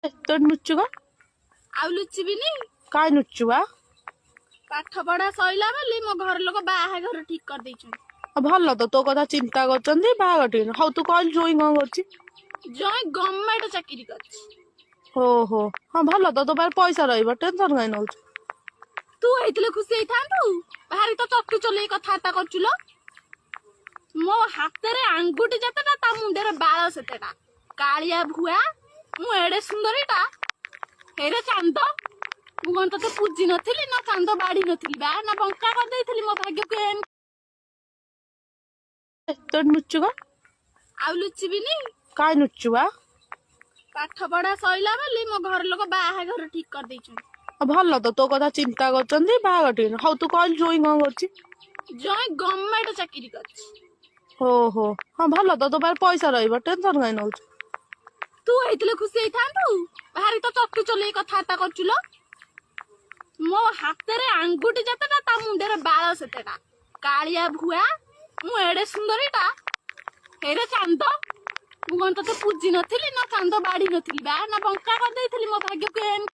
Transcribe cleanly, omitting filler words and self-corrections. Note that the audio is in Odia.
ତୋ ନୁଚୁ କଣ? ଆଉ ଲୁଚିବିନି। କାଇଁ ନୁଚୁ ବା? ପାଠ ପଢା ସଇଲା ବୋଲି ମୋ ଘର ଲୋକ ବାହାଘର ଠିକ କରିଦେଇଛନ୍ତି। ଭଲ ତ, ତୋ କଥା ଚିନ୍ତା କରୁଛନ୍ତି, ବାହାଘର ଠିକ। ହଉ, ତୁ କହିଲୁ ଜୋଇଁ କଣ କରୁଛି? ଜଣେ ଗଭର୍ଣ୍ଣମେଣ୍ଟ ଚାକିରି କରିଛି। ଓହୋ, ହଁ ଭଲ ତ, ତୋ ପାଖରେ ପଇସା ରହିବ, ଟେନସନ କାଇଁ ନଉଛୁ? ତୁ ହେଇଥିଲେ ଖୁସି ହେଇଥାନ୍ତୁ। ଭାରି ତ ଚଟୁ ଚଲେଇ କଥାବାର୍ତ୍ତା କରୁଛୁ ଲୋ। ମୋ ହାତରେ ଆଙ୍ଗୁଠି ଯେତେଟା, ତା ମୁଣ୍ଡରେ ବାଳ ସେତେଟା। କାଳିଆ ଭୁଆ, ମୁଁ ଏଡେ ସୁନ୍ଦରୀଟା, ହେଇରେ ଚାନ୍ଦ। ମୁଁ କଣ ତତେ ପୂଜି ନଥିଲି ନା ଚାନ୍ଦ ବାଢି ନଥିଲି ବା ନା ବଙ୍କା କରିଦେଇଥିଲି ମୋ ଭାଗ୍ୟକୁ ଏମିତି? ତୋ ନୁଚୁ କଣ? ଆଉ ଲୁଚିବିନି। କାଇଁ ନୁଚୁ ବା? ପାଠ ପଢା ସଇଲା ବୋଲି ମୋ ଘର ଲୋକ ବାହାଘର ଠିକ କରିଦେଇଛନ୍ତି। ଭଲ ତ, ତୋ କଥା ଚିନ୍ତା କରୁଛନ୍ତି, ବାହାଘର ଠିକ। ହଉ, ତୁ କହିଲୁ ଜୋଇଁ କଣ କରୁଛି? ଜଣେ ଗଭର୍ଣ୍ଣମେଣ୍ଟ ଚାକିରି କରିଛି। ଓହୋ, ହଁ ଭଲ ତ, ତୋ ପାଖରେ ପଇସା ରହିବ, ଟେନସନ କାଇଁ ନଉଛୁ? ତୁ ହେଇଥିଲେ ଖୁସି ହେଇଥାନ୍ତୁ। ଭାରି ତ ଚଟୁ ଚଲେଇ କଥାବାର୍ତ୍ତା କରୁଛୁ ଲୋ। ମୋ ହାତରେ ଆଙ୍ଗୁଠି ଯେତେଟା, ତା ମୁଣ୍ଡରେ ବାଳ ସେତେଟା। କାଳିଆ ଭୁଆ, ମୁଁ ଏଡେ ସୁନ୍ଦରୀଟା, ହେଇରେ ଚାନ୍ଦ। ମୁଁ କଣ ତତେ ପୂଜି ନଥିଲି ନା ଚାନ୍ଦ ବାଢି ନଥିଲି ବା ନା ବଙ୍କା କରିଦେଇଥିଲି ମୋ ଭାଗ୍ୟକୁ ଏମିତି?